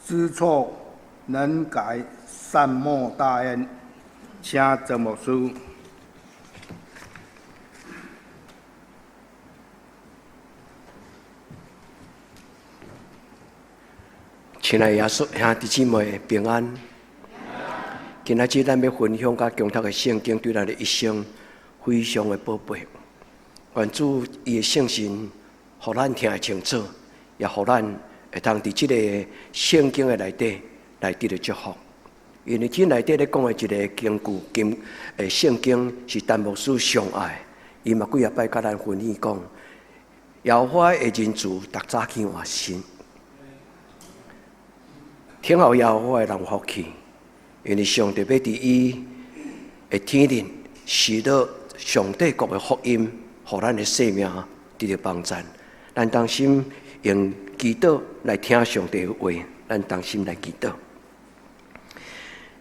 知錯能改，善莫大焉。請鄭牧師。親愛耶穌兄弟姊妹平安。今仔日咱欲分享佮共讀的聖經，對咱的一生非常的寶貝。願主伊的聖神，予咱聽會清楚，也予咱會當佇這个聖經的內底來得著祝福。因為這內底咧講的一个經句經的聖經是陳牧師上愛，伊嘛幾若擺佮咱分享講，耶和華的仁慈逐早起換新。聽候耶和華的人有福氣，因為上帝欲佇伊的天頂賜落上帝國的福音，予咱的生命得著幫贊。咱同心用祈禱來聽上帝的話，咱同心來祈禱。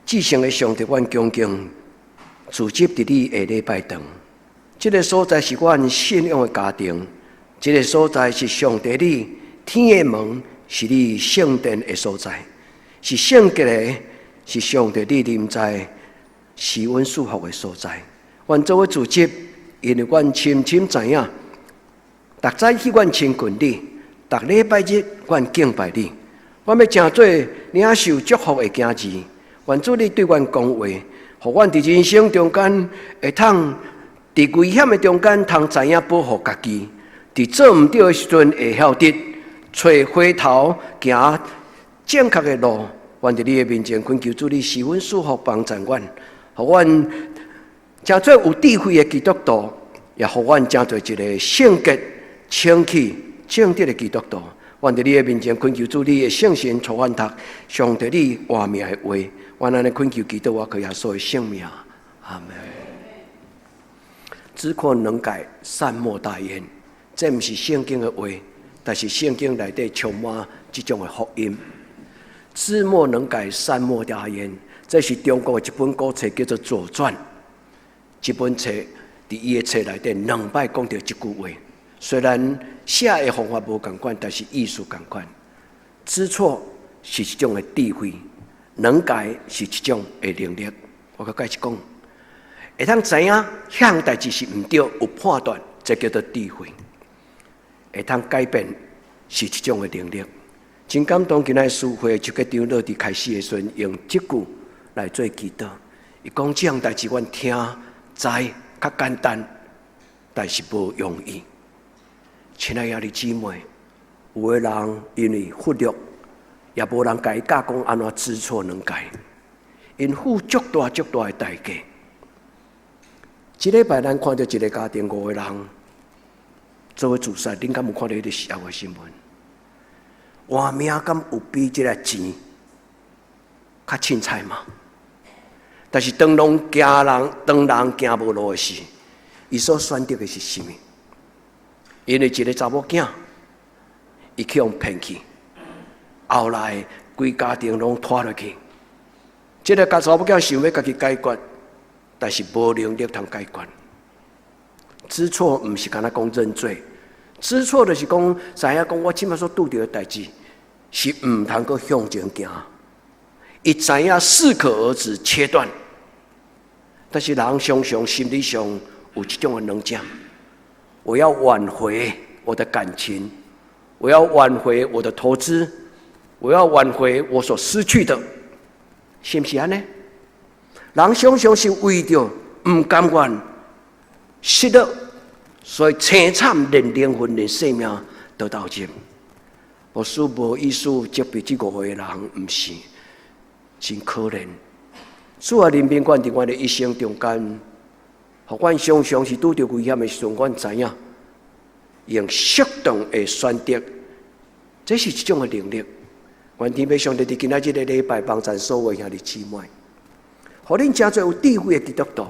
至聖的上帝，阮恭敬聚集佇你的禮拜堂，這个所在是阮信仰的家庭，這个所在是上帝你天的門，是你聖殿的所在，是聖潔的，是上帝你臨在施恩賜福的所在。阮做伙聚集，因為阮深深知影，逐早起阮親近你，逐禮拜日阮敬拜你，阮欲成做領受祝福的囝兒。願主你對阮講話，予阮佇人生中間會通佇危險的中間通知影保護家己，佇做毋對的時陣會曉得揣回頭行正確的路。願佇你的面前懇求主你施恩賜福幫助阮，予阮成做有智慧的基督徒，也予阮成做一个聖潔、清氣、正直的基督徒。願佇你的面前懇求主你的聖神帶阮讀上帝你活命的話，阮按呢懇求祈禱，我靠耶穌的聖名，阿門。知錯能改，善莫大焉。這毋是聖經的話，但是聖經內底充滿這種的福音。知錯能改，善莫大焉。這是中國的一本古冊，叫做《左傳》。這本冊佇伊的冊內底兩擺講著這句話。雖然寫的方法無仝款，但是意思仝款。知錯是一種的智慧，能改是一種的能力。我閣解釋講，會通知影彼項代誌是毋對，有判斷，這叫做智慧。會通改變是一種的能力。真感動，今仔司會就閣長老佇開始的時陣，用這句來做祈禱。伊講這項代誌，阮聽知較簡單，但是無容易。親愛的兄弟姊妹，有的人因為忽略，也無人共伊教講按怎知錯能改，𪜶付足大足大的代價。這禮拜咱看著一个家庭五个人做伙自殺，恁敢有看著彼个時候的新聞？活命敢有比這个錢較凊彩嗎？但是當攏行人，當人行無路的時，伊所選擇的是啥物？因為一个查某囝，伊去予騙去，後來規家庭攏拖落去。這个查某囝想欲家己解決，但是無能力通解決。知錯毋是干焦講認罪，知錯就是講知影講我這擺所拄著的代誌是毋通閣向前行。伊知影適可而止，切斷。但是人常常心理上有這種的軟弱，我要挽回我的感情，我要挽回我的投資，我要挽回我所失去的，是毋是按呢？人常常是為著毋甘願失落，所以凄慘連靈魂連生命都投入。牧師無意思責備這五個人，毋是真可憐。主啊，憐憫阮佇阮的一生中間，予阮常常是拄著危險的時陣，阮知影用適當的選擇，這是一種的能力。願天父上帝佇今仔這个禮拜幫贊所有兄弟姊妹，予恁成做有智慧的基督徒。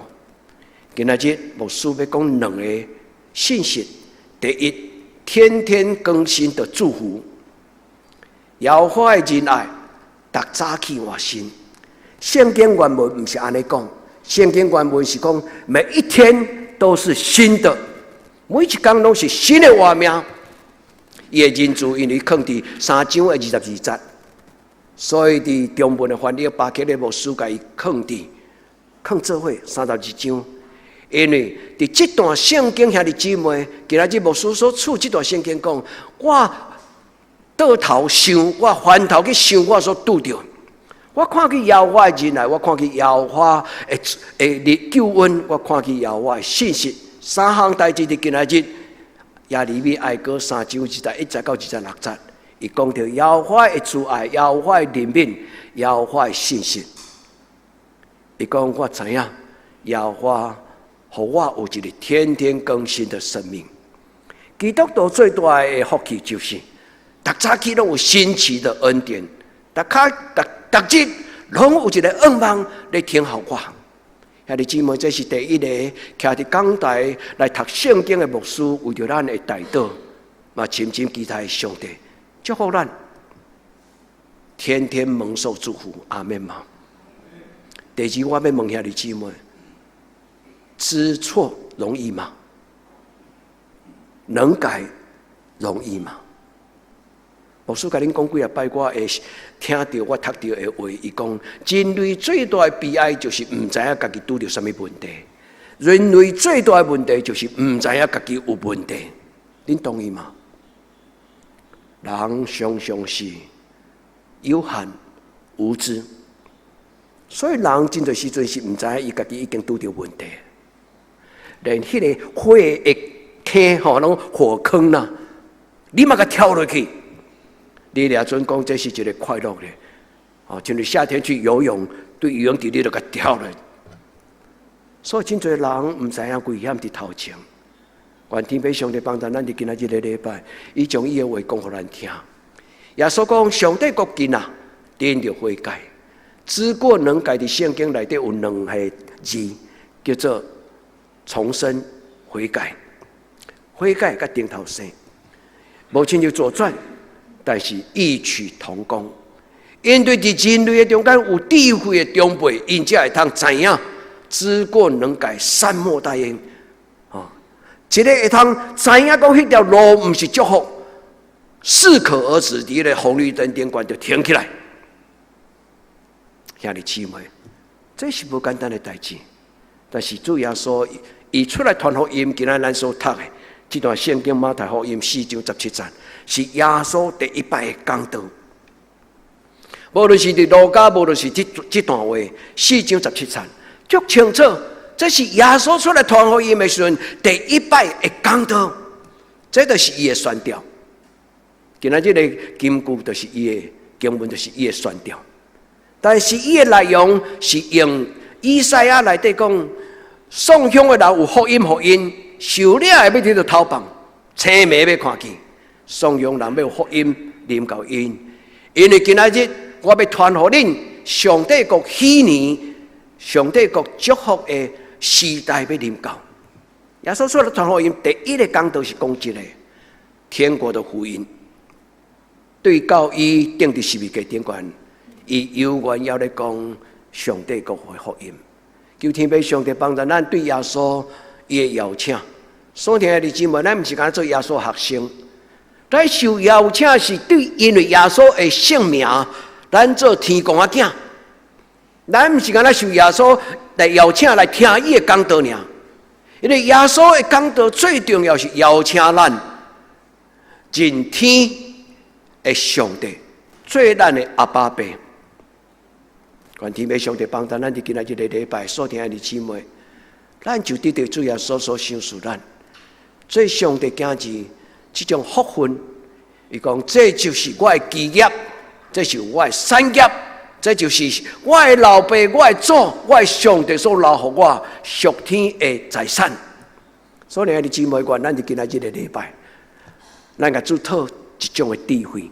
今仔日牧師欲講兩个信息：第一，天天更新的祝福，耶和華的仁愛，逐早起換新。聖經原文毋是按呢講，聖經原文是講每一天都是新的，每一工攏是新的活命。伊的仁慈因為囥佇三章的22節，所以佇中文的翻譯，巴克禮牧師共伊囥佇囥做伙32章。因為佇這段聖經兄弟姊妹，今仔日牧師所取這段聖經講，我倒頭想，我翻頭去想我所拄著，我看見耶和華的仁愛，我看見耶和華的救恩，我看見耶和華的信實。三項代誌佇今仔日耶利米哀歌三章21到26節，伊講著耶和華的慈愛、耶和華的憐憫、耶和華的信實。伊講我知影耶和華予我有一個天天更新的生命。基督徒最大的福氣就是，逐早起攏有新奇的恩典，逐較逐逐日攏有一個願望咧聽候我。兄弟姊妹，這是第一個徛佇講台來讀聖經的牧師，為著咱的代禱，嘛深深期待上帝祝福咱，天天蒙受祝福。阿們嗎？第二，我欲問兄弟姊妹，知錯容易嗎？能改容易嗎？牧師共恁講幾仔擺，我會聽著我讀著的話，伊講人類最大的悲哀就是毋知影家己拄著啥物問題。人類最大的問題就是毋知影家己有問題。恁同意嗎？人常常是有限無知，所以人真濟時陣是毋知影伊家己已經拄著問題。連彼個火的坑吼，攏火坑啦，你嘛共跳落去。你掠準講這是一個快樂的，哦，像夏天去游泳，對游泳池你就共跳落。所以真濟人毋知影危險佇頭前。願天父上帝幫助咱佇今仔這個禮拜，伊將伊的話講予咱聽。耶穌講：上帝國近啊，恁著悔改。知過能改佇聖經內底有兩個字，叫做重生、悔改。悔改佮重頭生，無親像左傳，但是異曲同工。因對佇人類的中間有智慧的長輩，𪜶才會通知影知過能改，善莫大焉。哦，一个會通知影講彼條路毋是祝福，適可而止，佇彼個紅綠燈頂懸就停起來。兄弟姊妹，這是無簡單的代誌。但是主耶穌伊出來傳福音，今仔咱所讀的這段聖經馬太福音四章十七節，是耶穌第一擺的講道。無論是佇路加，無論是這段話，四章十七節，足清楚，這是耶穌出來傳福音的時陣第一擺的講道，這就是伊的宣調。今仔這个金句就是伊的經文，就是伊的宣調。但是伊的內容是用以賽亞內底講，送香的人有福音予𪜶，受掠的欲得著偷放，青暝欲看見，送香人欲有福音臨到𪜶，因為今仔日我欲傳予恁上帝國禧年，上帝國祝福的時代欲臨到。耶穌出來傳福音，第一个講道是講這个天國的福音，對到伊釘佇十字架頂懸，伊猶原猶咧講上帝國的福音。求天父上帝幫助咱對耶穌伊的邀請。所聽的弟姊妹，咱毋是干焦做耶穌學生，咱受邀請是對，因為耶穌的聖名，咱做天公仔囝。咱毋是干焦受耶穌來邀請來聽伊的講道爾，因為耶穌的講道最重要是邀請咱認天的上帝，做咱的阿爸父。願天父上帝幫助咱佇今仔這个禮拜所聽的弟姊妹，咱就得著主耶穌所賞賜咱，做上帝囝兒這種福分。伊講這就是我的基業，這是我的產業，這就是我的老爸、我的祖、我的上帝所留予我屬天的財產。所以，弟姊妹，願咱佇今仔這个禮拜，咱共主討一種的智慧。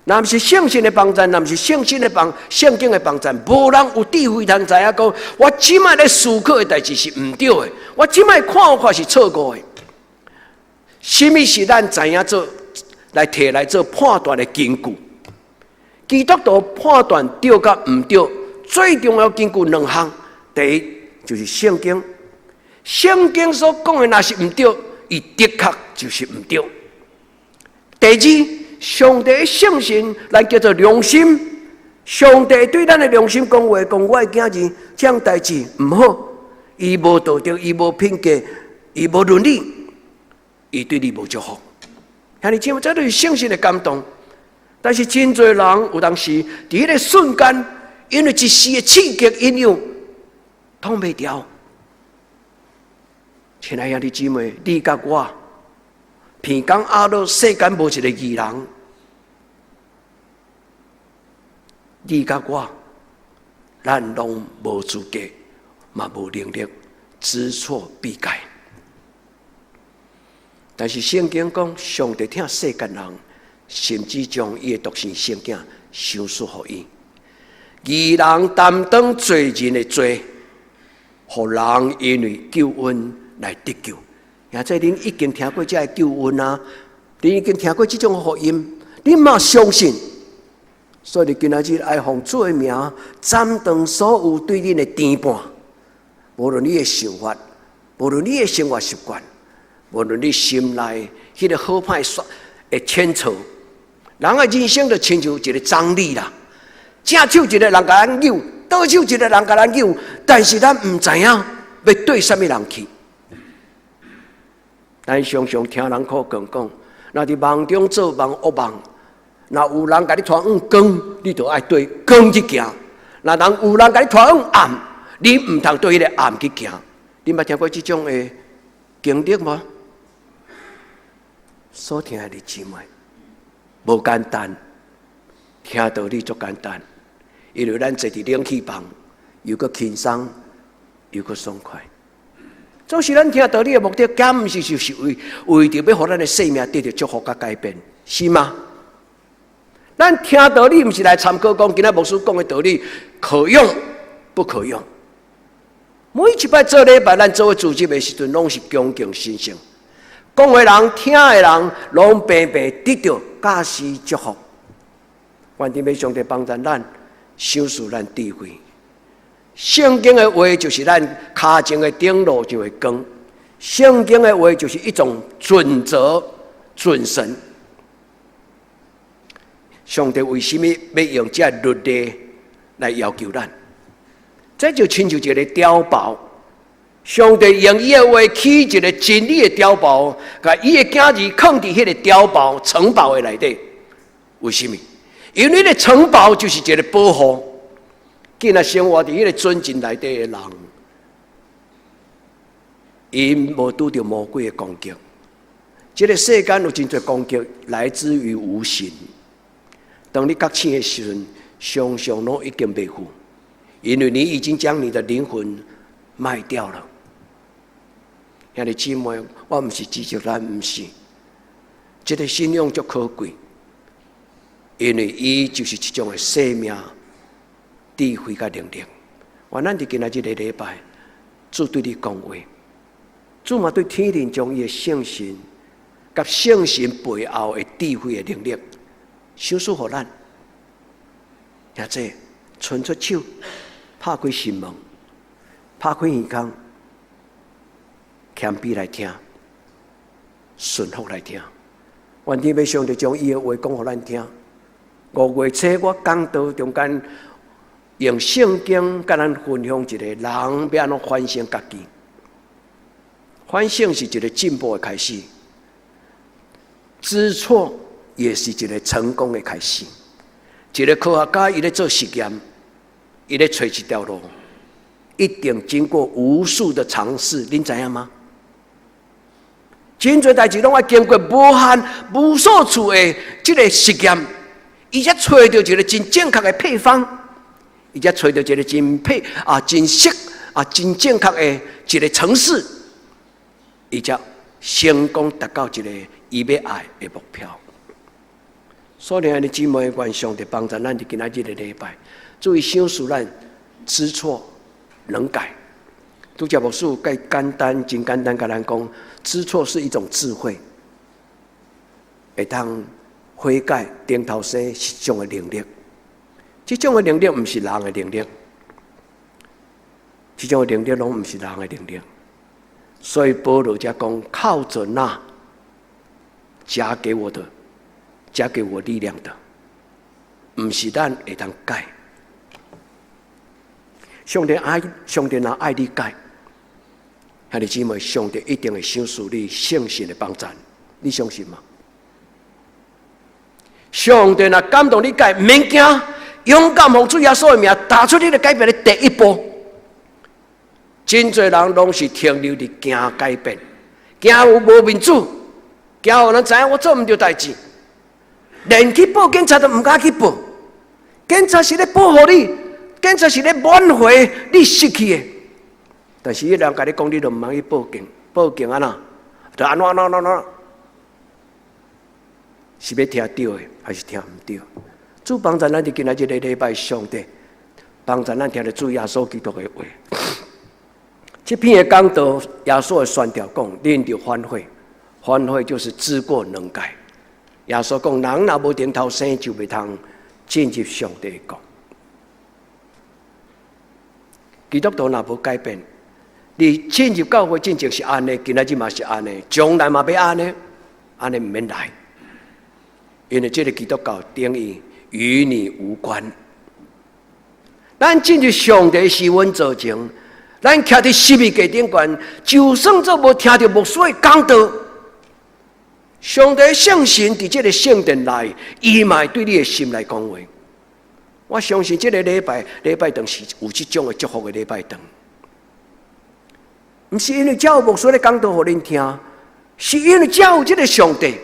若毋是聖神的幫助，若毋是聖經的幫聖經的幫助，無人有智慧通知影講，我這擺咧思考的代誌是毋對的，我這擺看法是錯誤的。啥物是咱知影做來提來做判斷的根據？基督徒判斷對佮毋對，最重要根據兩項。第一就是聖經，聖經所講的若是毋對，伊的確就是毋對。第二，上帝的聖神，咱叫做良心，上帝對咱的良心講話，講我的囝兒這樣代誌毋好，伊無道德，伊無品格，伊無倫理，伊對你無祝福。兄弟姊妹，這就是聖神的感動。但是真濟人有當時佇彼个瞬間，因為一時的刺激影響，擋袂牢。親愛兄弟姊妹，你佮我，鼻公阿樂世間無一个義人，你佮我，咱攏無資格，嘛無能力知錯必改。但是聖經講，上帝疼世間人，甚至將伊的獨生聖子賞賜予伊。義人擔當罪人的罪，予人因為救恩來得救。也這恁已經聽過這个救恩啊，恁已經聽過這種福音，恁嘛相信。所以今仔日愛奉主的名，斬斷所有對恁的牽絆。無論你的想法，無論你的生活習慣，無論你心內彼個好歹的牽扯，人的人生就親像一个張力啦。正手一个人共咱扭，倒手一个人共咱扭，但是咱毋知影欲對啥物人去。咱常常聽人口講講，若佇夢中做夢惡夢，若有人共你拖往光，你就愛對光去行；若人有人共你拖往暗，你毋通對彼个暗去行。你捌聽過這種的經歷無？所聽的姊妹，無簡單，聽道理足簡單，因為咱坐佇冷氣房，又閣輕鬆，又閣爽快。總是咱聽道理的目的，敢毋是就是為為著欲予咱的生命得著祝福佮改變，是嗎？咱聽道理毋是來參考講，今仔牧師講的道理可用不可用？每一擺做禮拜，咱做伙聚集的時陣，攏是恭敬神聖。講的人、聽的人，攏平白得著教示祝福。願天父上帝幫助咱，賞賜咱智慧。聖經的話就是咱跤前的燈，路上的光。聖經的話就是一種準則、準繩。上帝為什麼欲用這律例來要求咱？這就親像一个碉堡。上帝用伊的話起一个真理的碉堡，共伊的囝兒囥佇彼个碉堡城堡的內底。為什麼？因為彼个城堡就是一个保護。囝仔生活佇彼个尊敬內底的人，𪜶無拄著魔鬼的攻擊。這个世間有真濟攻擊來自於無形。當你覺醒的時陣，常常攏已經袂赴，因為你已經將你的靈魂賣掉了。兄弟姊妹，我毋是指責咱，毋是。這个信仰足可貴，因為伊就是一種的生命智慧佮能力。願咱佇今仔這个禮拜，主對你講話，主嘛對天靈將伊的聖神佮聖神背後的智慧的能力，賞賜予咱。兄弟，伸出手，拍開心門，拍開耳孔，謙卑來聽，順服來聽。願天父上帝將伊的話講予咱聽。五月初我講道中間，用聖經佮咱分享一個人欲按怎反省家己。反省是一個進步的開始，知錯也是一個成功的開始。一個科學家伊咧做實驗，伊咧揣一條路，一定經過無數的嘗試，恁知影嗎？真濟代誌攏愛經過無限無數次的這个實驗，伊才揣著一個真正確的配方，伊才揣著一個真配啊、真適啊、真正確的一個程式，伊才成功達到一個伊欲愛的目標。所以，兄弟姊妹，願上帝幫助咱佇今仔日的禮拜，注意賞賜咱知錯能改。拄才牧師蓋簡單，真簡單，共咱講，知錯是一種智慧，會當悔改、轉頭生是一種的能力。這種的能力毋是人的能力，這種的能力攏毋是人的能力。所以保羅才講，靠著那加給我的、加給我力量的，毋是咱會當改。上帝愛，上帝若愛你改，兄弟姊妹，上帝一定會賞賜你聖神的幫贊，你相信嗎？上帝若感動你改，毋免驚，勇敢奉主耶穌的名，踏出你的改變的第一步。真濟人攏是停留佇驚改變，驚有無面子，驚予人知影我做毋著代誌，連去報警察都毋敢去報。警察是咧保護你，警察是咧挽回你失去的。但是彼人共你講，你都毋通去報警，報警按怎？就按怎按怎按怎？是欲聽著的，還是聽毋著？主幫助咱佇今仔日這個禮拜，上帝幫助咱聽著主耶穌基督的話。這篇的講道，耶穌的宣教講，恁著反悔，反悔就是知過能改。耶穌講，人若無重頭生，就袂通進入上帝的國。基督徒若無改變，你進入教會進前是按呢，今仔日嘛是按呢，將來嘛欲按呢，按呢毋免來，因為這個基督教等於與你無關。咱進入上帝施恩座前，咱徛佇十字架頂懸，就算做無聽著牧師的講道，上帝聖神佇這個聖殿內，伊嘛會對你的心來講話。我相信這個禮拜禮拜堂是有這種的祝福的禮拜堂，毋是因為遮有牧師咧講道予恁聽，是因為遮有這個上帝，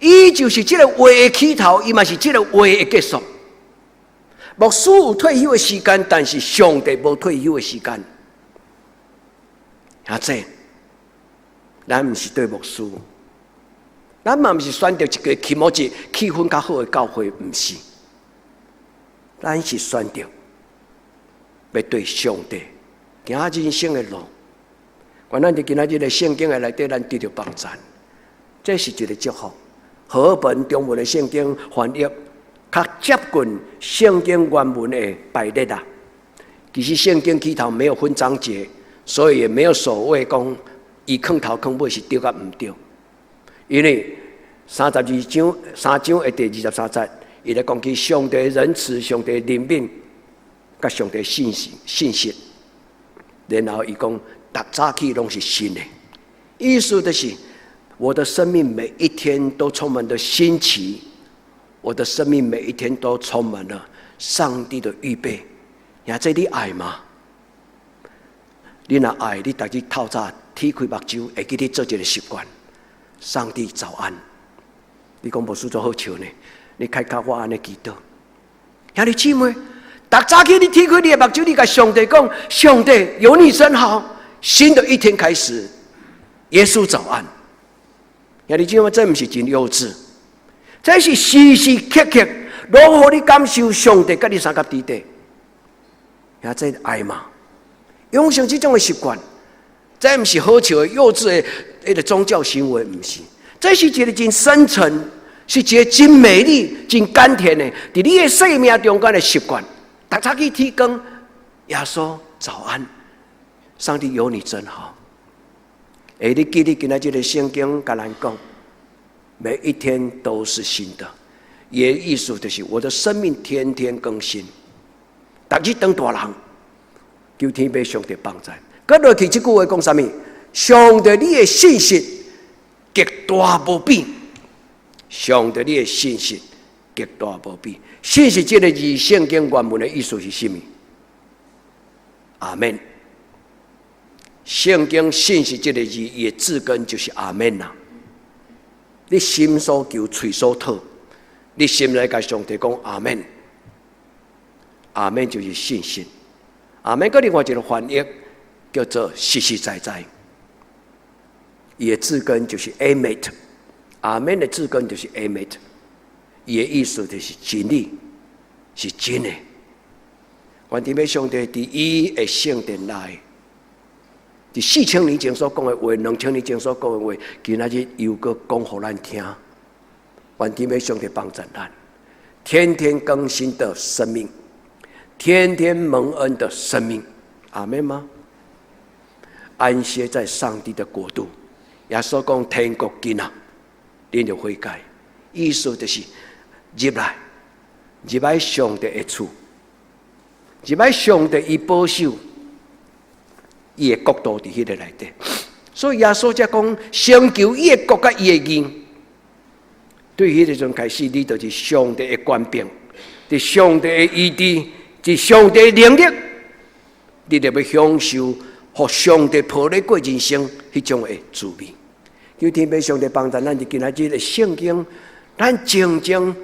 伊就是這個話的起頭，伊嘛是這個話的結束。牧師有退休的時間，但是上帝無退休的時間。阿這，咱毋是對牧師，咱嘛毋是選擇一個氣氛氣氛較好的教會，毋是。咱是選擇欲對上帝行人生的路。願咱佇今仔日的聖經的內底，咱得著幫贊。這是一個祝福。和合本中文的聖經翻譯較接近聖經原文的排列啦。其實聖經起頭沒有分章節，所以也沒有所謂講伊囥頭囥尾是對佮毋對。因為32章三章的第23節，伊咧講起上帝仁慈、上帝憐憫、佮上帝信實、信實。然後伊講，逐早起攏是新的，意思就是我的生命每一天都充滿著新奇，我的生命每一天都充滿了上帝的預備。兄弟你愛嗎？你若愛，你逐日透早鐵開目睭，會記得做一個習慣。上帝早安。你講牧師足好笑呢？你開較我按呢祈禱。兄弟姊妹，逐早起你鐵開你的目睭，你共上帝講：上帝有你真好。新的一天開始，耶穌早安。兄弟姊妹，這毋是真幼稚，這是時時刻刻攏予你感受上帝佮你相佮佇底。兄弟愛嗎？養成這種的習慣，這毋是好笑的幼稚的彼個宗教行為，毋是。這是一個真深層，是一個真美麗、真甘甜的，佇你的生命中間的習慣。逐早起天光，耶穌早安，上帝有你真好。會你記得今仔這個聖經共咱講，每一天都是新的，也意思就是我的生命天天更新。逐日當大人，求天父上帝幫贊。閣落去這句話講啥物？上帝你的信實極大無比。上帝你的信實極大無比。信實這個字，聖經原文的意思是啥物？阿們。聖經信實這個字，伊的字根就是阿們啦。你心所求，喙所討，你心內共上帝講阿們。阿們就是信實。阿們閣另外一個翻譯叫做實實在在。伊的字根就是 emet，阿們的字根就是 emet，伊的意思就是真理，是真的。願天父上帝佇伊的聖殿內，佇4000年前所講的話，2000年前所講的話，今仔日又閣講予咱聽。願天父上帝幫助咱，天天更新的生命，天天蒙恩的生命，阿們嗎？安歇在上帝的國度。耶穌講天國近啊，恁著悔改，意思就是入來，入來上帝的厝。一擺上帝伊保守伊的國度佇彼个內底，所以耶穌才講先求伊的國佮伊的義。對彼个陣開始，你就是上帝的權柄，佇上帝的醫治，佇上帝的能力，你就欲享受予上帝抱咧過人生彼種的滋味。求天父上帝幫助咱，佇今仔日的聖經，咱靜靜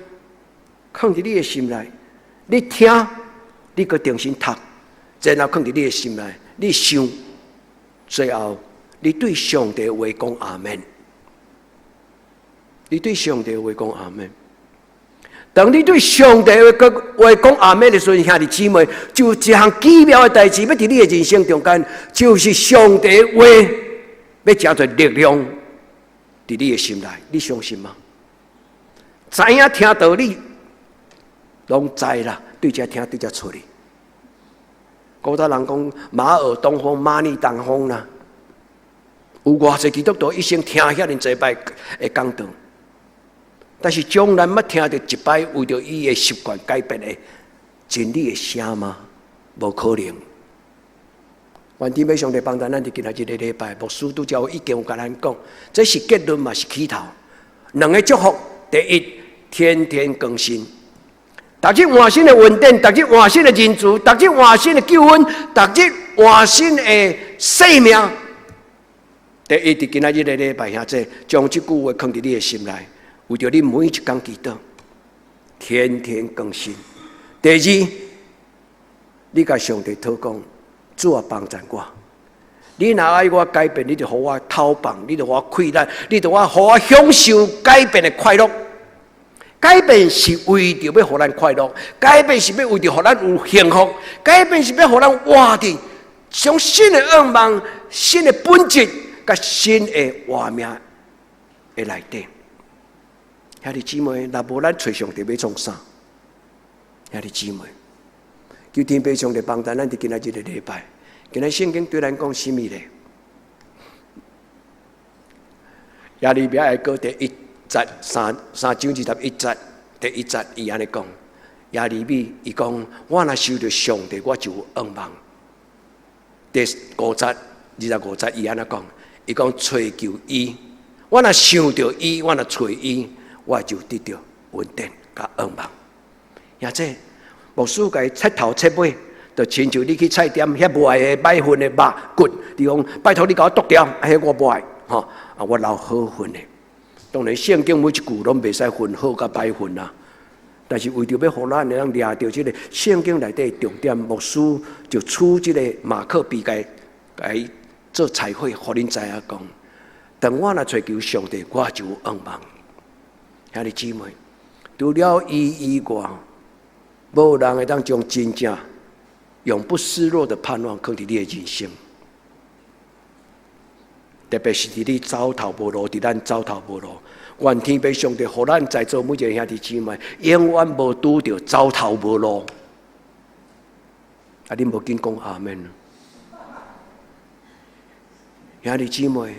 囥佇你的心內，你聽，你閣重新讀，然後囥佇你的心內，你想，最後你對上帝話講阿門。你對上帝話講阿門。當你對上帝話講阿門的時陣，兄弟姊妹，就一項奇妙的代誌，欲佇你的人生中間，就是上帝話欲成做力量佇你的心內，你相信嗎？知影聽道理，攏知啦，對遮聽對遮出去。古早人講馬爾東風，馬膩東風啦。有偌濟基督徒一生聽遐爾濟擺的講道，但是從來毋捌聽著一擺為著伊的習慣改變的真理的聲嗎？無可能。願天父上帝幫助咱佇今仔日個禮拜，牧師拄才已經有共咱講，這是結論嘛，是起頭。兩个祝福，第一，天天更新，逐日換新的恩典，逐日換新的仁慈，逐日換新的救恩，逐日換新的生命。第一，佇今仔日個禮拜，兄弟，將這句話囥佇你的心內，為著你每一工祈禱，天天更新。第二，你共上帝禱告，主啊，幫助我。你若愛我改變，你就予我透放，你就予我氣力，你就予我享受改變的快樂。改變是為著欲予咱快樂，改變是欲為著予咱有幸福，改變是欲予咱活佇上新的願望、新的本質、佮新的活命的內底。兄弟姊妹，若無咱揣上帝欲創啥？兄弟姊妹，求天父上帝幫助咱佇今仔日個禮拜，今仔聖經對咱講啥物咧？耶利米哀歌第一節三三章二十一節，第一節伊按呢講：耶利米伊講，我若想著上帝，我就有盼望。第五節25節伊按呢講？伊講揣求伊，我若想著伊，我若揣伊，我就得著恩典佮盼望。兄弟，牧師共伊切頭切尾，就親像你去菜店遐無愛的歹份的肉骨，你講拜託你共我剁掉，啊，彼我無愛，吼，啊，我留好份的。當然聖經每一句攏袂使分好佮歹份啊，但是為著欲予咱會當掠著這个聖經內底重點，牧師就取這个馬克筆共伊做彩繪，予恁知影講，當我若揣求上帝，我就有盼望。兄弟姊妹，除了伊以外，無人會當將真正永不失落的盼望囥佇你的人生。特別是佇你走投無路，佇咱走投無路，願天父上帝予咱在座每一个兄弟姊妹，永遠無拄著走投無路。啊，恁無緊講阿們。兄弟姊妹，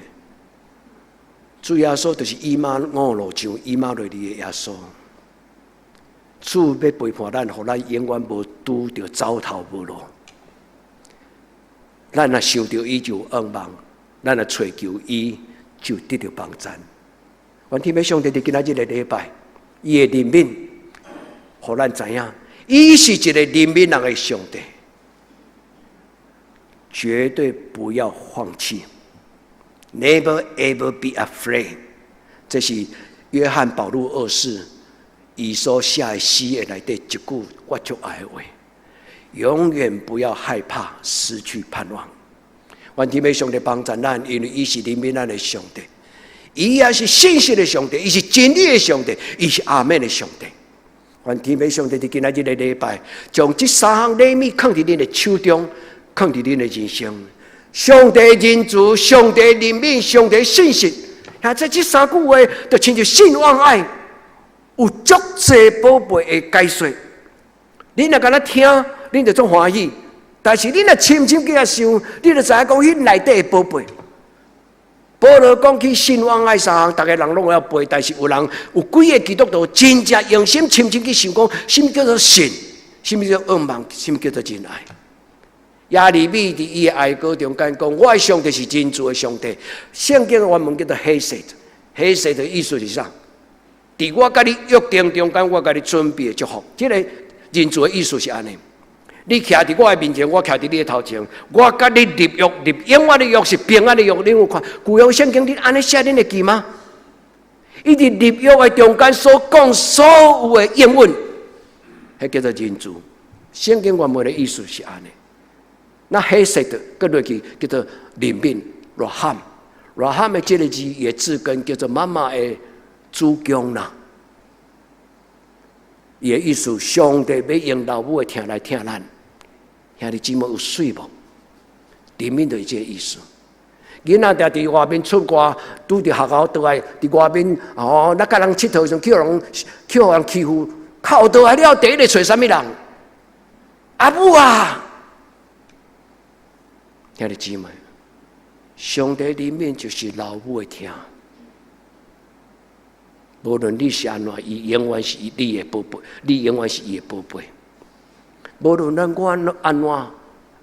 主耶穌就是以馬忤路上以馬內利的耶穌。主欲陪伴咱，予咱永遠無拄著走投無路。咱若想著伊就有盼望，咱若揣求伊就得著幫贊。願天父上帝佇今仔日个禮拜，伊的憐憫，予咱知影，伊是一個憐憫人的上帝，絕對不要放棄，Never ever be afraid。這是約翰保祿二世伊所寫的詩的內底一句我足愛的話：永遠不要害怕失去盼望。願天父上帝幫助咱，因為伊是憐憫咱的上帝，伊也是信實的上帝，伊是真理的上帝，伊是阿們的上帝。願天父上帝佇今仔日個禮拜，將這三項禮物囥佇恁的手中，囥佇恁的人生。上帝仁慈，上帝憐憫，上帝信實。啊，這三句話，就親像信望愛，有足濟寶貝的解說。恁若干焦聽，恁就足歡喜。但是恁若深深去想，你就知影講，彼內底的寶貝。保羅講起信望愛三項，逐个人攏會曉背，但是有人有幾个基督徒真正用心深深去想講，啥物叫做信？啥物叫仰望？啥物叫做仁愛？耶利米佇伊的哀歌中間講：我的上帝是仁慈的上帝。聖經的原文叫做 hesed，hesed 的意思是啥？佇我佮你約定中間，我共你準備的祝福。這個仁慈的意思是按呢。你徛佇我的面前，我徛佇你的頭前，我佮你立約，立永遠的約是平安的約。你有看舊約聖經，你按呢寫，恁會記嗎？伊佇立約的中間所講所有的應允，彼叫做仁慈。聖經原文的意思是按呢。那 hesed 閣落去叫做憐憫，racham，racham 的這個字伊的字根叫做媽媽的子宮啦。伊的意思，上帝欲用老母的疼來疼咱，兄弟姊妹有媠無？憐憫就是這個意思。囡仔定佇外面出外，拄著學校倒來，佇外面哦，咱佮人𨑨迌時陣，去予人欺負，哭倒來了，第一个揣啥物人？阿母啊！兄弟姊妹，上帝憐憫就是老母的疼。無論你是按怎，伊永遠是你的寶貝，你永遠是伊的寶貝。無論咱我按怎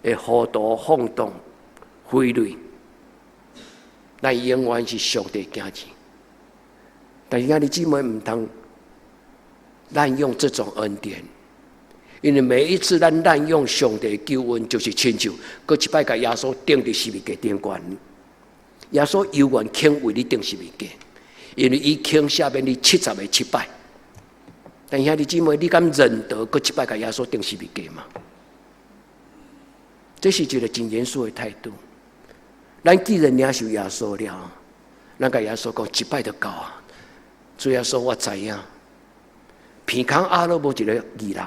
會糊塗放蕩、揮淚，咱永遠是上帝囝兒。但是兄弟姊妹毋通濫用這種恩典，因為每一次咱濫用上帝救恩，就是親像閣一擺共耶穌釘佇十字架頂懸。耶穌猶原肯為你釘十字架，因為伊肯赦免你77個7擺。但兄弟姊妹，你敢認得閣一擺共耶穌釘十字架嗎？這是一個真嚴肅的態度。咱既然領受耶穌了，咱共耶穌講一擺就夠啊！主耶穌，我知影，鼻空仔攏無一个義人，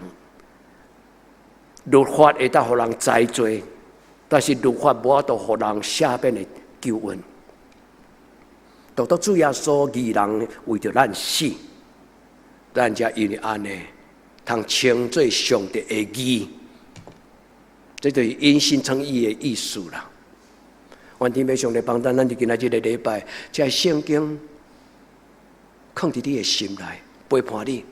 律法會當予人知罪，但是律法無法度予人赦免的救恩。獨獨主耶穌義人為著咱死，咱才因為按呢，通稱做上帝的義，這就是因信稱義的意思啦。願天父上帝幫助咱，佇今仔這个禮拜，這聖經囥佇你的心內，陪伴你。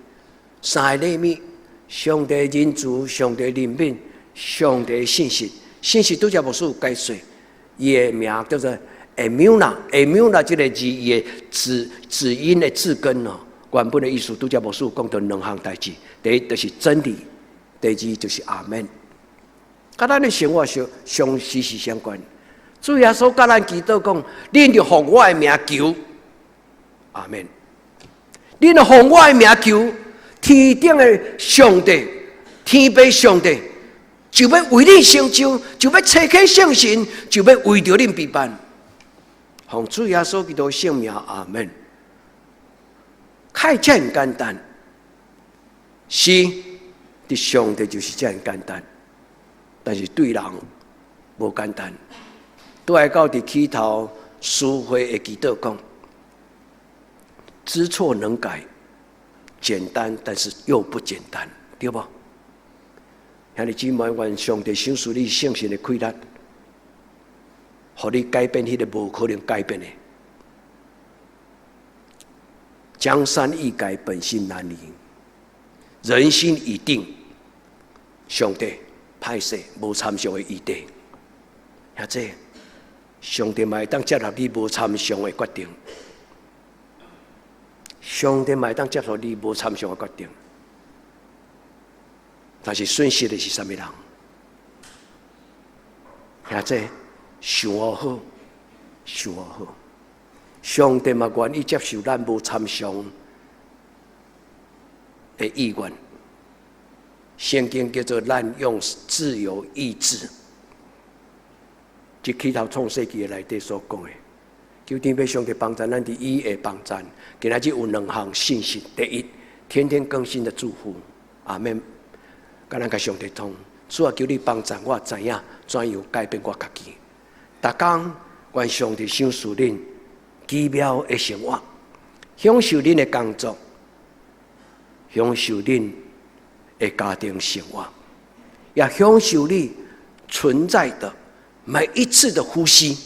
三个禮物：上帝仁慈、上帝憐憫、上帝信實。信實拄才牧師有解說，伊的名叫做 emunah，emunah 這个字，伊的字字音的字根哦，原本的意思拄才牧師有講著兩項代誌。第一就是真理，第二就是阿門。佮咱的生活相相息息相關。主耶穌佮咱祈禱講：恁著奉我的名求，阿門。恁著奉我的名求，天頂的上帝，天父上帝，就欲為恁成就，就欲差遣聖神，就欲為著恁備辦。奉主耶穌基督聖名，阿門。開遮爾簡單，是，佇上帝就是遮爾簡單，但是對人無簡單。拄來到佇起頭書會的祈禱講，知錯能改，簡單，但是又不簡單，對無？兄弟姊妹，願上帝賞賜你聖神的氣力，予你改變彼个無可能改變的。江山易改，本性難移。人心已定，上帝歹勢無參詳的餘地，兄弟，上帝嘛會當接納你無參詳的決定，上帝嘛會當接受你無參詳的決定，但是損失的是啥物人？兄弟，想好，想好，上帝嘛願意接受咱無參詳的意願。聖經叫做濫用自由意志。這起頭創世記內底所講的，求天父上帝幫助咱佇伊的幫助。今仔日有兩項信息：第一，天天更新的祝福，阿門。佮咱共上帝通，主啊，求你幫助我知影怎樣改變我家己。逐工願上帝賞賜恁奇妙的生活，享受恁的工作，享受恁的家庭生活，也享受你存在的每一次的呼吸。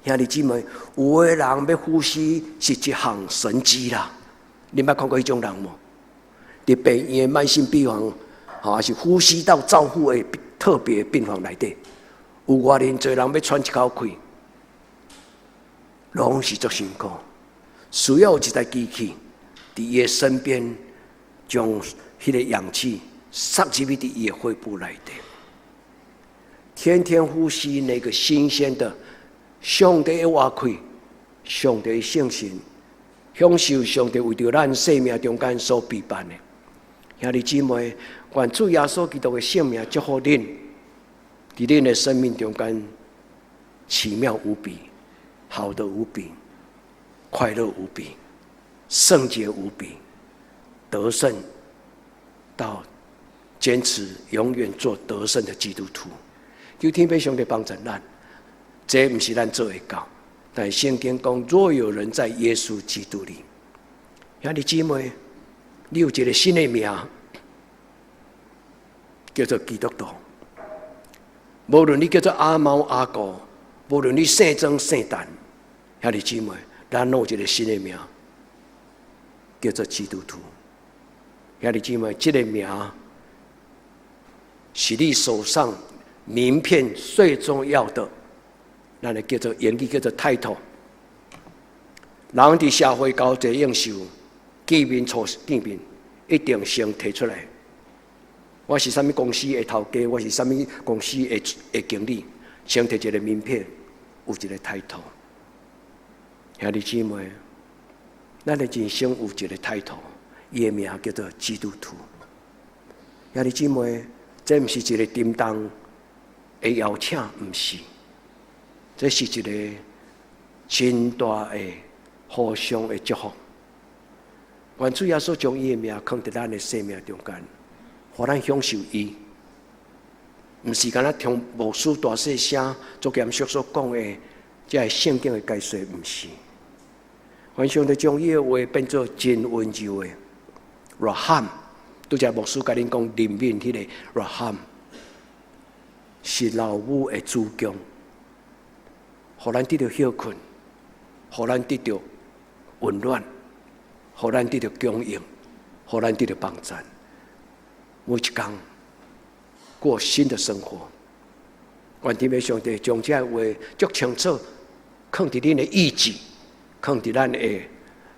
兄弟姊妹，有的人欲呼吸是一項神蹟啦。你捌看過彼種人無？佇病院的慢性病房，吼，抑是呼吸道照護的特別病房內底，有偌爾濟人欲喘一口氣，攏是足辛苦，需要有一台機器佇伊的身邊，將彼个氧氣塞入去佇伊的肺部內底，天天呼吸那個新鮮的上帝的活氣，上帝的聖神，享受上帝為著咱生命中間所備辦的。兄弟姊妹，願主耶穌基督的聖名祝福恁，佇恁的生命中間奇妙無比，好的無比，快樂無比，聖潔無比，得勝到堅持永遠做得勝的基督徒。求天父上帝幫助咱，這毋是咱做會到，但聖經講，若有人在耶穌基督裡，兄弟姊妹，你有一個新的名，叫做基督徒。無論你叫做阿貓阿狗，無論你姓曾姓陳，兄弟姊妹，咱攏有一個新的名，叫做基督徒。兄弟姊妹，這個名是你手上名片最重要的，咱來叫做英語叫做 title。人佇社會交際應酬，見面初見面，一定先提出來。我是啥物公司的頭家，我是啥物公司的經理，先提一個名片，有一個 title。兄弟姊妹，咱的人生有一個 title，伊的名叫做基督徒。兄弟姊妹，這毋是一個沉重的邀請，毋是，這是一個真大的互相的祝福。願主耶穌將伊的名囥佇咱的生命中間，予咱享受伊，毋是干焦聽牧師大細聲做嚴肅所講的，這个聖經的解說，毋是。願上帝將伊的話變做真溫柔的。Raham，拄才牧師共恁講憐憫彼个 Raham，是老母的主強，予咱得著歇睏，予咱得著溫暖，予咱得著供應，予咱得著幫贊。每一工過新的生活，願天父上帝將這個話足清楚，囥佇恁的意志，囥佇咱的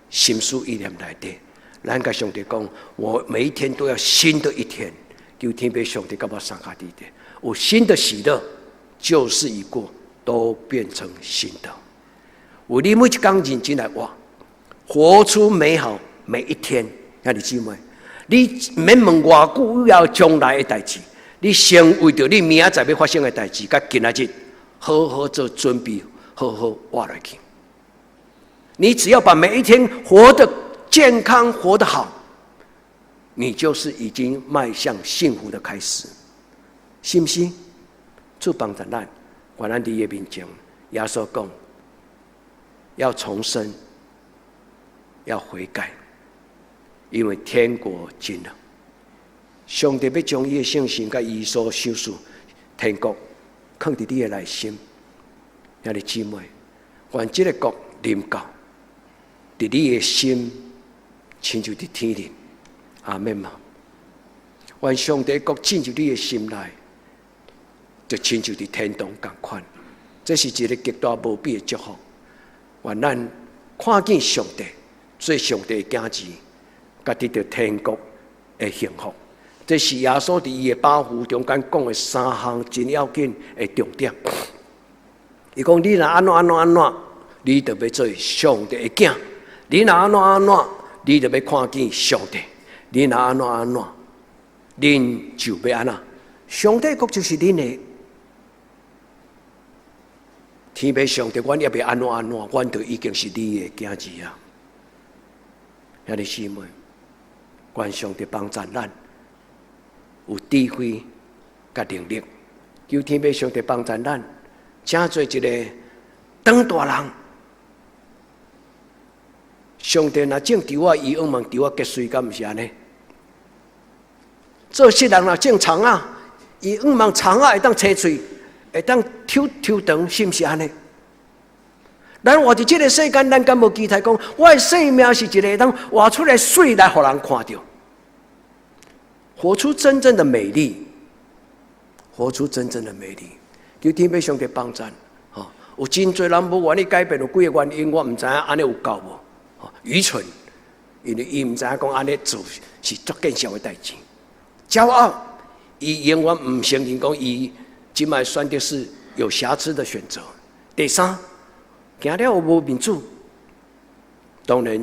心思意念內底。咱共上帝講，我每一天都要新的一天，求天父上帝佮我相佮佇咧，有新的喜樂，舊事已過，都變成新的。為你每一工認真來活，活出美好每一天。兄弟姊妹，你毋免問偌久以後將來的代誌，你先為著你明仔載欲發生的代誌，佮今仔日好好做準備，好好活落去。你只要把每一天活得健康，活得好，你就是已經邁向幸福的開始，是毋是？主幫助咱，願咱佇伊面前，耶穌講要重生，要悔改，因為天國近了。上帝欲將伊的聖神佮伊所賞賜天國，囥佇你的內心，兄弟姊妹，願這個國臨到，佇你的心，親像佇天頂，阿們嘛。願上帝國進入你的心內，就親像佇天堂仝款。這是一個極大無比的祝福。願咱看見上帝，做上帝的囝兒，佮得著天國的幸福。這是耶穌佇伊的八福中間講的三項真要緊的重點。伊講：你若按怎按怎按怎，你就欲做上帝的囝；你若按怎按怎，你就欲看見上帝；你若按怎按怎，恁就欲按怎。上帝國就是恁的。天父上帝，阮猶未按怎按怎，阮就已經是你的囝兒啊！兄弟姊妹，願上帝幫助咱有智慧佮能力，求天父上帝幫助咱，成做一個長大人。上帝若種稻仔，伊向望稻仔結穗，敢毋是按呢？做穡人若種蔥仔，伊向望蔥仔會當青喙，會當抽抽長，是毋是按呢？咱活佇這個世間，咱敢無期待講，我的生命是一個會當活出來媠來予人看著，活出真正的美麗，活出真正的美麗。求天父上帝幫贊，吼！有真濟人無願意改變，有幾个原因，我毋知影按呢有夠無？愚蠢，因為伊毋知影講按呢做是足見笑的代誌。驕傲，伊永遠毋承認講伊這擺選擇是有瑕疵的選擇。第三，行了後無面子，當然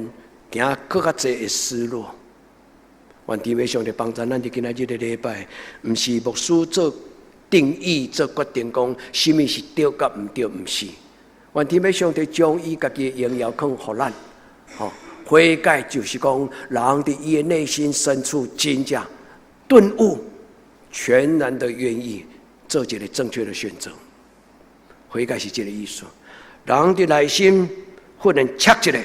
行閣較濟會失落。願天父上帝幫助咱佇今仔日的禮拜，毋是牧師做定義、做決定，講啥物是對佮毋對，毋是。願天父上帝將伊家己的榮耀囥予咱，吼，悔改就是講人佇伊的內心深處真正頓悟，全然的願意做一個正確的選擇。悔改是這個意思。人佇內心忽然切一下，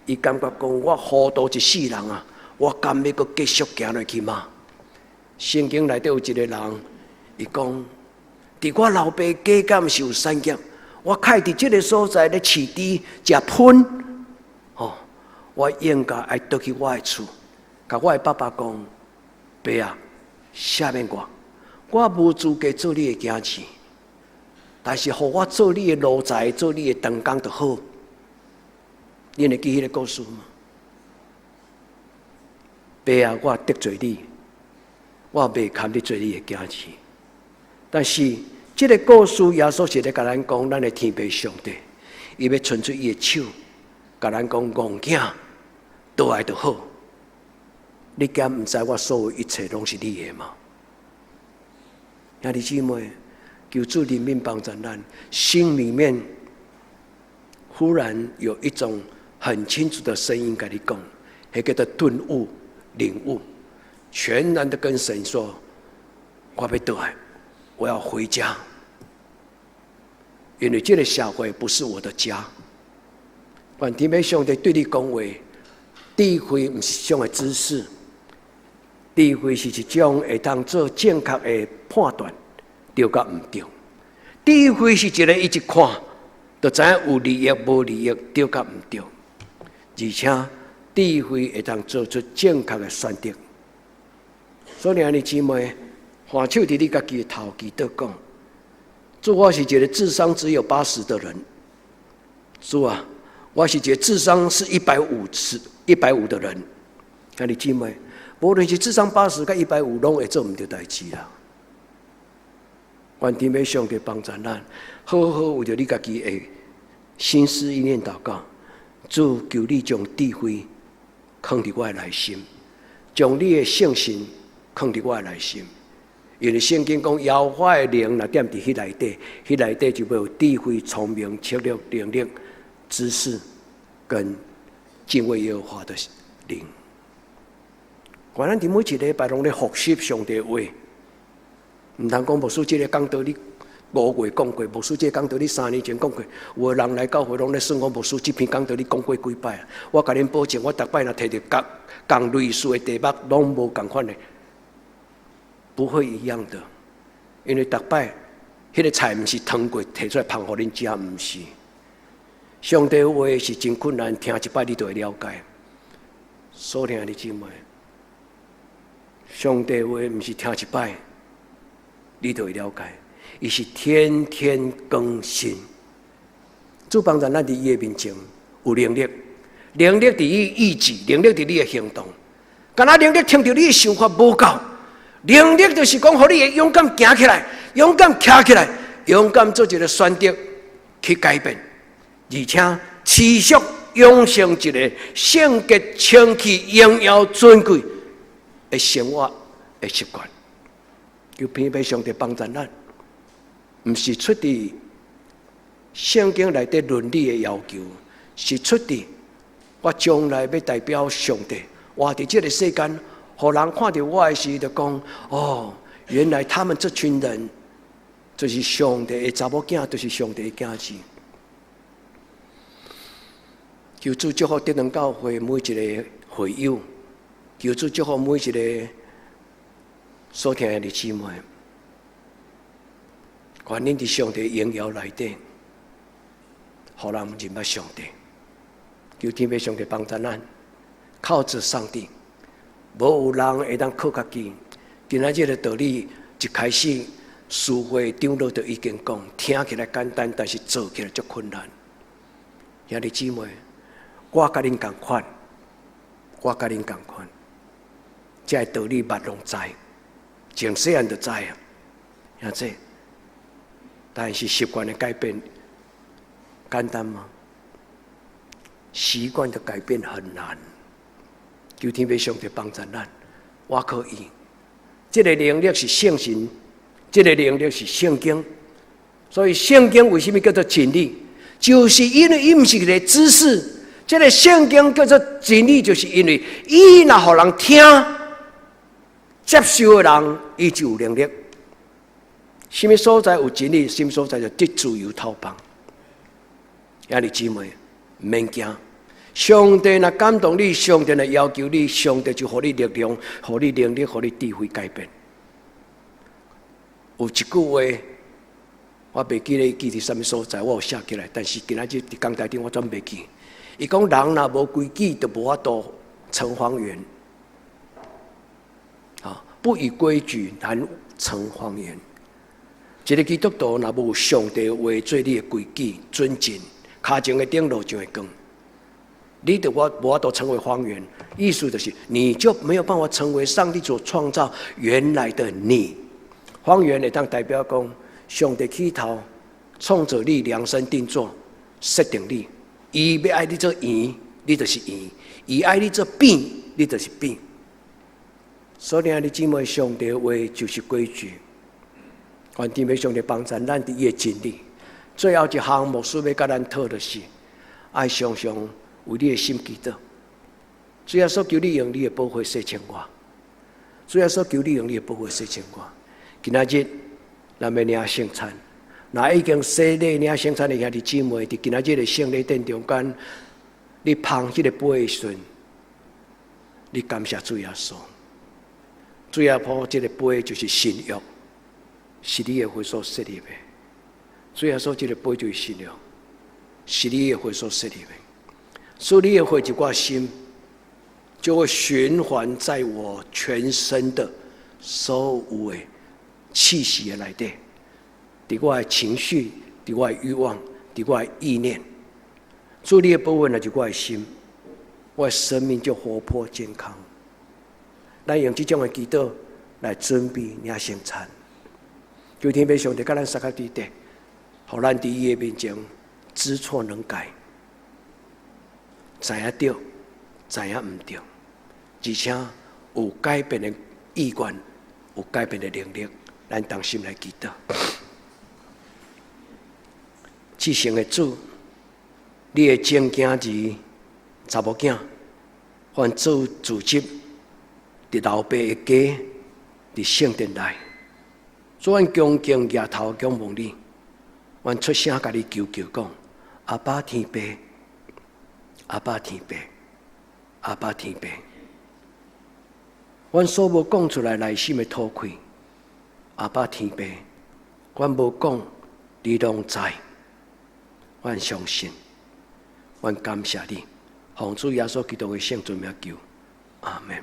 伊感覺講我糊塗一世人啊，我敢欲閣繼續行落去嗎？聖經內底有一個人，伊講：佇我老爸家敢是有產業，我較會佇這個所在咧飼豬食噴，吼！我應該愛倒去我的厝，共我的爸爸講：爸啊，赦免我，我無資格做你的囝兒，但是予我做你的奴才，做你的長工就好。你會記彼个故事嗎？爸啊，我得罪你，我袂堪你做你的囝兒。但是這个故事，耶穌是咧共咱講，咱的天父上帝，伊欲伸出伊的手，共咱講：戇囝，倒來就好。你敢毋知我所有一切攏是你的嗎？兄弟姊妹，求主憐憫幫助咱，心裡面忽然有一種很清楚的聲音共你講，彼叫做頓悟、領悟，全然的跟神說：我欲倒來，我要回家，因為這個社會不是我的家。願天父上帝對你講話，智慧毋是一種的知識，智慧是一種會當做正確的判斷，對佮毋對。智慧是一個伊一看，就知影有利益無利益，對佮毋對。而且智慧會當做出正確的選擇。所以兄弟姊妹，還手佇你家己的頭祈禱講：主，我是一個智商只有80的人。主啊，我是一個智商是150、150的人。兄弟姊妹，無論是智商八十佮150，攏會做毋對代誌啦。願天父上帝幫助咱，好好為著你家己的心思意念禱告。主，求你將智慧囥佇我的內心，將你的聖神囥佇我的內心。因為聖經講，耶和華的靈若踮佇彼內底，彼內底就會有智慧、聰明、策略、能力、知識跟敬畏耶和華的靈。願咱佇每一禮拜攏咧複習上帝話，毋通講牧師這个講道你5月講過，牧師這个講道你3年前講過。有的人來教會攏咧算講牧師這篇講道你講過幾擺啊？我共恁保證，我逐擺若提著共仝類似的題目，攏無仝款的，不會一樣的。因為逐擺彼個菜毋是湯過提出來芳予恁食，毋是。上帝話是真困難，聽一擺你就會了解。所聽的姊妹，上帝話毋是聽一擺，你就會了解，伊是天天更新。主幫助咱佇伊的面前有能力，能力佇你意志，能力佇你的行動。敢若能力聽著你的想法無夠，能力就是講，予你會勇敢行起來，勇敢徛起來，勇敢做一個選擇去改變，而且持續養成一個聖潔、清氣、榮耀、尊貴的生活的習慣。求天父上帝幫助咱，毋是出佇聖經內底倫理的要求，是出佇我將來欲代表上帝活佇這个世間，予人看著我的時，就講：哦，原來他們這群人就是上帝的查某囝，就是上帝的囝兒。求主祝福德堂教會每一個會友，求主祝福每一個所聽的姊妹。願恁佇上帝榮耀內底，予人認捌上帝。求天父上帝幫助咱，靠著上帝，無有人會當靠家己。今仔這个道理一開始，司會長老就已經講，聽起來簡單，但是做起來足困難。兄弟姊妹，我佮恁仝款，我佮恁仝款，這个道理捌攏知，從細漢就知啊。兄弟，但是習慣的改變簡單嗎？習慣的改變很難。求天父上帝幫助咱，我可以。這个能力是聖神，這个能力是聖經。所以聖經為什麼叫做真理？就是因為伊毋是一个知識。這个聖經叫做真理，就是因為伊若予人聽、接受的人，伊就有能力。啥物所在有真理，啥物所在就得自由透放。兄弟姊妹，毋免驚。上帝若感動你，上帝若要求你，上帝就予你力量，予你能力，予你智慧改變。有一句話，我袂記得記佇啥物所在，我有寫起來，但是今仔日佇講臺頂我總袂記。伊講人若無規矩，就無法度成方圓。啊，不以規矩難成方圓。一个基督徒若無上帝話做你的規矩準繩，跤前的燈路上的光，你就無法度成為方圓。意思就是，你就沒有辦法成為上帝所創造原來的你。方圓會當代表講，上帝起頭創造你量身定做，設定你。伊欲愛你做圓，你就是圓；伊愛你做扁，你就是扁。所以兄弟姊妹，上帝話就是規矩。願天父上帝幫助咱佇伊的真理。最後一項，牧師欲佮咱討的是，愛常常為你的心祈禱。主耶穌求你用你的寶血洗清我。主耶穌求你用你的寶血洗清我。今仔日咱欲領聖餐，若已經洗禮領聖餐的兄弟姊妹，佇今仔日的聖禮殿中間，你捧彼个杯的時陣，你感謝主耶穌。主耶穌這个杯就是新約，是你的血所設立的。主耶穌這个杯就是新約，是你的血所設立的。所以你的血入我心，就會循環在我全身的所有的氣息的內底，佇我的情緒，佇我的慾望，佇我的意念。主你的寶血若入我的心，我的生命就活潑健康。咱用這種的祈禱來準備領聖餐。求天父上帝佮咱相佮佇佇，予咱佇伊的面前知錯能改，知影對，知影毋對，而且有改變的意願，有改變的能力，咱同心來祈禱。至聖的主，你的親囝兒、查某囝，凡做主職，佇老爸的家，佇聖殿內，主阮恭敬舉頭仰望你，阮出聲共你求求講：阿爸天父，阿爸天父，阿爸天父。阮所無講出來內心的吐氣，阿爸天父，阮無講，你攏知。阮相信，阮感謝你，奉主耶穌基督的聖尊名求，阿門。